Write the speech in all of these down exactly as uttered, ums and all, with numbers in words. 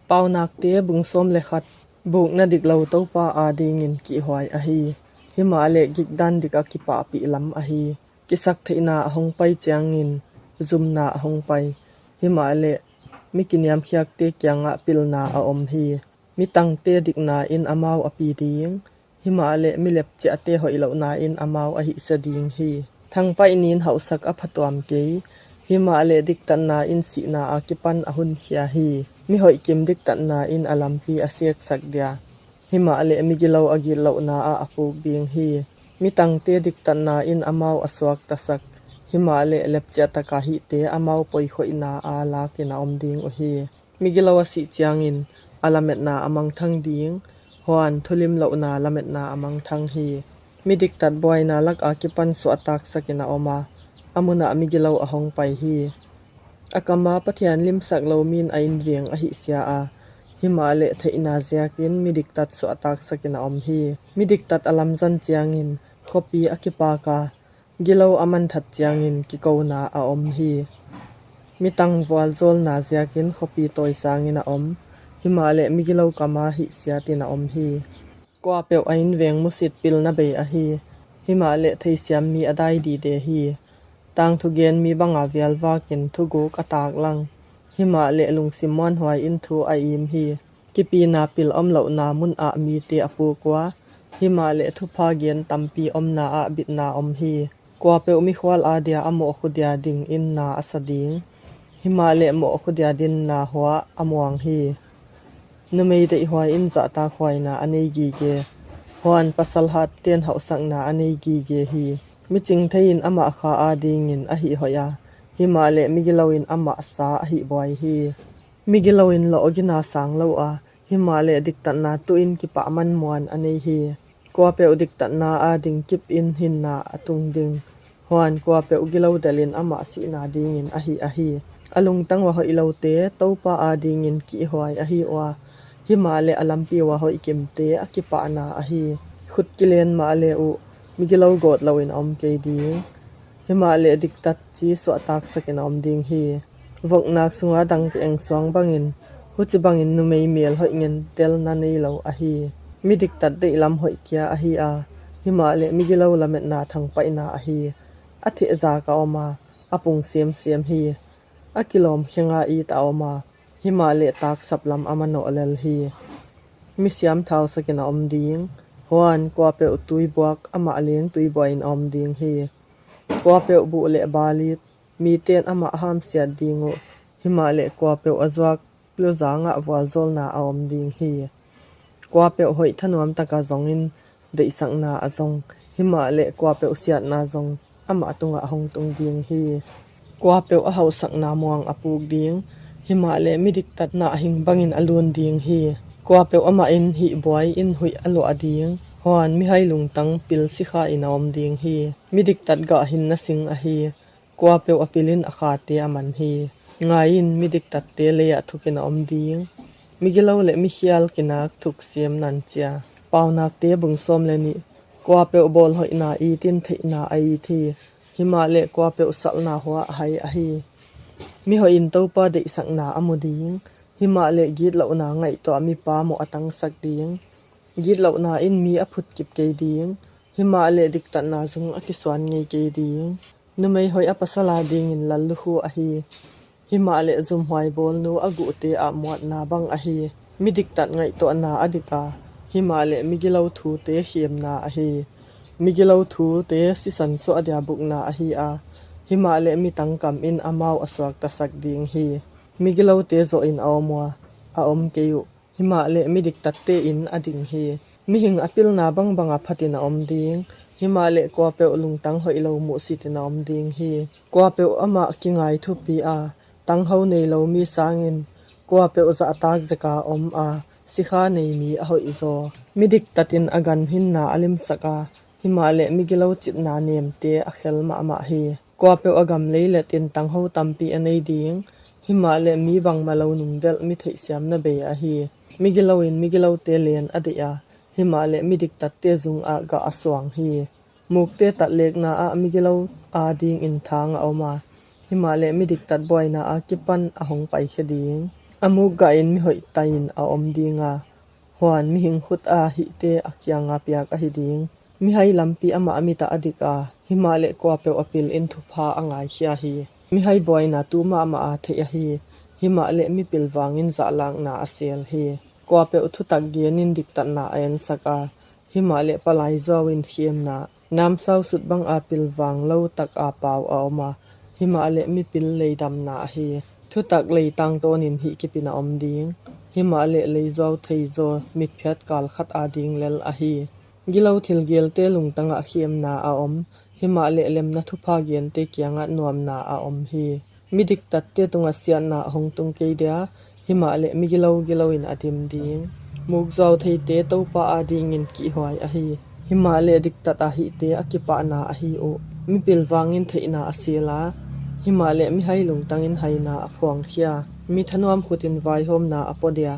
Paunakte bung sawm le khat. Bukna dik lo Topa adingin kihhuai ahi. Himahleh gikdan dik a kipahpih lam ahi. Kisaktheihna a hong pai ciangin zumna a hong pai. Himahleh mi kiniamkhiakte kiangah pilna a om hi. Mitangte dikna in amau a pi ding. Himahleh mi lepciahte hoih lohna in amau a hihsia ding hi. Thangpaih nin hauhsak a phatuam kei. Himahleh diktatna in sihna a kipan a hunkhia hi. Mi hoihkim diktatna in a lampi a seksak dia. Himahleh migilo a gitlohna ah a puk ding hi. Mitangte diktatna in amau a suaktasak. Himahleh lepciah taka hihte amau poikhoihna a lakin a om ding uh hi. Migilo a sih ciangin a lametna a mangthang ding. Huan thulim lohna lametna a mangthang hi. Mi diktat buaina lak a kipan suahtaksakin a om a, a munah migilo a hong pai hi. A kama Pathian limsak lo min a innveng a hihsia a, himahleh theihna ziakin mi diktat suahtaksakin a om hi. Mi diktat a lamzan ciangin khuapi a kipak a, gilo a manthat ciangin kikona a om hi. Mitang vualzawlna ziakin khuapi tawisangin a om. Himahleh migilo kama hihsiatin a om hi. Kuapeuh a innveng musit pilna bei ahi. Himahleh theisiam mi a dai dide hi. Tangthu gen mi banga vialvakin thuguk a taklang. Himahleh lungsim muanhuai in thu a im hi. Kipina pil om lohna mun ah mite a puk ua. Himahleh thupha gen tampi omna ah bitna om hi. Kuapeuh mikhual a dia a mawhkhu dia dingin na a sa ding. Himahleh mawhkhu dia dinna hua a muang hi. Numei deihhuai in zahtakhuaina a nei gige. Huan pasal hatten hauhsakna a nei gige hi. Micing thei in amah kha adingin a hih hoih a, himahleh migilo in amah sa a hih buai hi. Migilo in lawhgina sang lo a, himahleh diktatna tuhin kipahman muan a nei hi. Kuapeuh diktatna ading kip in hinna a tung ding. Huan kuapeuh gilo delin amah sihna dingin a hih ahi. A lungtang ua hoih lote Topa adingin kihhuai ahi ua, himahleh a lampi ua hoihkimte a kipahna ahi. Khut kilen mahle uh, migilo gawt loin a om kei ding. Himahleh diktat ci suahtaksakin a om ding hi. Voknak sunga dang ki-eng suang bangin, huci bangin numei mel hoih ngentelna nei lo ahi. Mi diktat deihlam hoih kia ahi a, himahleh migilo lametna thangpaihna ahi. A thehzak a om a, a pung semsem hi. A kilawm khenga it a om a, himahleh taksap lam a manawh lel hi. Mi siamthausakin a om ding. Huan kuapeuh tuibuak amah leng tuibuain a om ding hi. Kuapeuh buh le balit miten amah hamsiat ding uh. Himahleh kuapeuh a zuak pilzangah vualzawlna a om ding hi. Kuapeuh hoih thanuamtaka zongin deihsakna a zong, himahleh kuapeuh siatna zong amah tungah hong tung ding hi. Kuapeuh a hauhsakna muang a puk ding. Himahleh mi diktatna a hing bangin a lun ding hi. Kuapeuh amah in hihbuai in huih a luah ding. Huan mihai lungtang pil sikha in a om ding hi. Mi diktat gah hinna sing ahi. Kuapeuh a pilin a khate a man hi. Ngaiin mi diktatte leiah thukin a om ding. Migilo le mikhial kinak thuksiam nancia. Paunakte bung sawm le nih. Kuapeuh bawlhoihna itin theihna a it hi. Himahleh kuapeuh salhna hua a hai ahi. Mihoihin Topa deihsakna a mu ding. Himahleh gitlohna ngaihtuah mipa mawh a tangsak ding. Gitlohna in mi a phutkip kei ding. Himahleh diktatna zung a kisuan ngei kei ding. Numei hoih a pasal adingin lallukhu ahi. Himahleh zumhuai bawlnu a guhte ah muatna bang ahi. Mi diktat ngaihtuahna a dik a, himahleh migilo thute khemna ahi. Migilo thute sisan suah dia bukna ahi a, himahleh mi tangkam in amau a suaktasak ding hi. Migilote zawhin a om ua, a om kei uh. Himahleh mi diktatte in a ding hi. Mihing a pilna bangbanga phatin a om ding. Himahleh kuapeuh lungtang hoih lo muhsitin a om ding hi. Kuapeuh amah kingai thupi a, tangho nei lo mi sangin, kuapeuh zahtak zeka om a, sikha nei mi a hoihzaw. Mi diktatin a ganhinna a limsak a, himahleh migilo citna nemte a khel mahmah hi. Kuapeuh a gam leilet in tangho tampi a nei ding. Himahleh mi bangmah lo nungdelh mi theihsiamna bei ahi. Migiloin migilote len a deih a, himahleh mi diktatte zungah gah a suang hi. Mukte tatlekna ah migilo adingin thang a om a, himahleh mi diktat buaina a kipan a hong paikhia ding. A muk gahin mihoih ta-in a om ding a, huan mihing khut a hihte a kianga piak ahi ding. Mihai lampi amah a mit ah a dik a, himahleh kuapeuh a pil in thupha a ngaikhia hi. Mihai buaina tu mahmah a theih ahi, himahleh mipil vangin zahlakna a seel hi. Kuapeuh thutak genin diktatna a ensak a, himahleh palai zuau in khemna. Namsau sut banga pilvang lo taka pau a om a, himahleh mipil leidamna ahi. Thutak leitang tawnin hihkipin a om ding, himahleh leizuau theizaw mitphiat kal khat ading lel ahi. Gilo thilgelte lungtangah khemna a om, himahleh lemna thupha gente kiangah nuamna a om hi. Mi diktatte tungah siatna a hong tung kei dia, himahleh migilo gilo in a dim ding. Mukzuau theite Topa adingin kihhuai ahi, himahleh diktat a hihte a kipahna ahi uh. Mipil vangin theihna a seel a, himahleh mihai lungtangin haina a phuangkhia. Mi thanuam khutin vaihawmna a pua dia,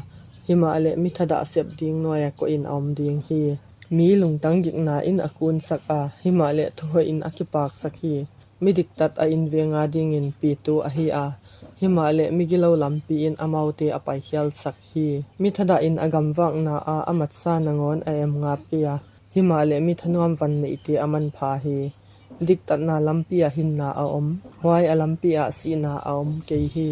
himahleh mi thadah sep ding nuai-ah koihin a om ding hi. Mi lungtang gikna in a kunsak a, himahleh thuhoihin a kipaksak hi. Mi diktat a innveng adingin pitu ahi a, himahleh migilo lampi in amaute a paikhialsak hi. Mi thadahin a gamvakna a a matsa nangawn a emngap kei a, himahleh mi thanuam van neihte a manpha hi. Diktatna lampi ah hinna a om, huai a lampi ah sihna a om kei hi.